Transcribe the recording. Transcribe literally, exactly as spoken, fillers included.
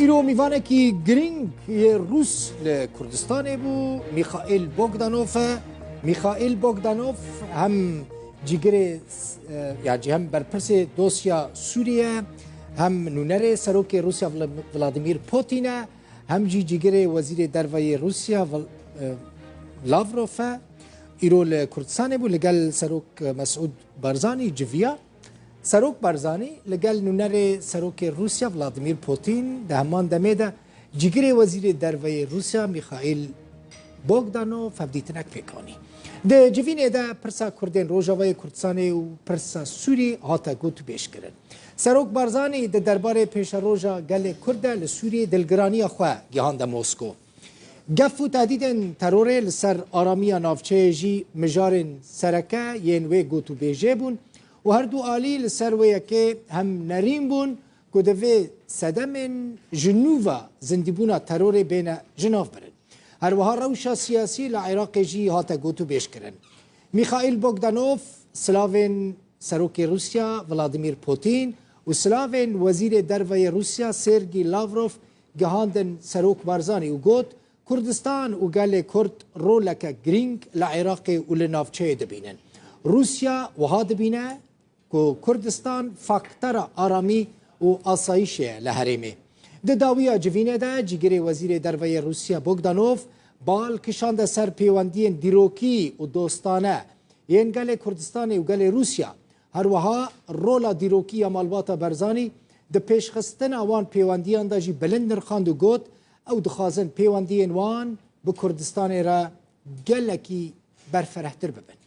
Îro mîvanekî girîng yê Rûs li Kurdistanê bû, Mîxaîl Bogdanov e. Mîxaîl Bogdanov hem cîgirê, e, ya jî hem berpirsê dosya Sûrî ye, hem nûnerê serokê Rûsya Vla-, Vladimir Putin e, hem jî cîgirê wezîrê derve yê Rûsya Vl-, e, Lavrov e. Îro li Kurdistanê bû, li gel Serok, e, Mesûd Barzanî civiya. Serok Barzanî li gel nûnerê serokê Rûsya Vladimir Putin di heman demê de cîgirê wezîrê derve yê Rûsya Mîxaîl Bogdanov hevdîtinek pêk anî. Di civînê de pirsa Kurdên Rojavayê Kurdistanê û pirsa Sûrî hate gotûbêjkirin. Serok Barzanî di derbarê pêşeroja gelê Kurd de li Sûriyê dilgiraniya xwe gihande Mosko. Gef û tehdîdên terorê li ser aramiya navçeyê jî mijarên sereke yên wê gotûbêjê bûn û her du alî li ser wê yekê hem nerîn bûn ku divê sedemên ji nû ve zindîbûna terorê bêne ji nav birin. Her wiha rewşa siyasî li Iraqê jî hate gotûbêjkirin. Mîxaîl Bogdanov silavên serokê Rûsya Vladimir Putin û silavên wezîrê derve yê Rûsya Sergî Lavrov gihandin Serok Barzanî û got, Kurdistan û gelê Kurd roleke girîng li Iraqê û li navçeyê dibînin. Rûsya wiha dibîne ku Kurdistan faktera aramî û asayîşê ye li herêmê. Di dawiya civînê de cîgirê wezîrê derve yê Rûsya Bogdanov bal kişande ser pêwendiyên dîrokî û dostane yên gelê Kurdistanê û gelê Rûsya. Her wiha rola dîrokî ya malbata Barzanî di pêşxistina wan pêwendiyan de jî bilind nirxand û got, ew dixwazin pêwendiyên wan bi Kurdistanê re gelekî berferehtir bibin.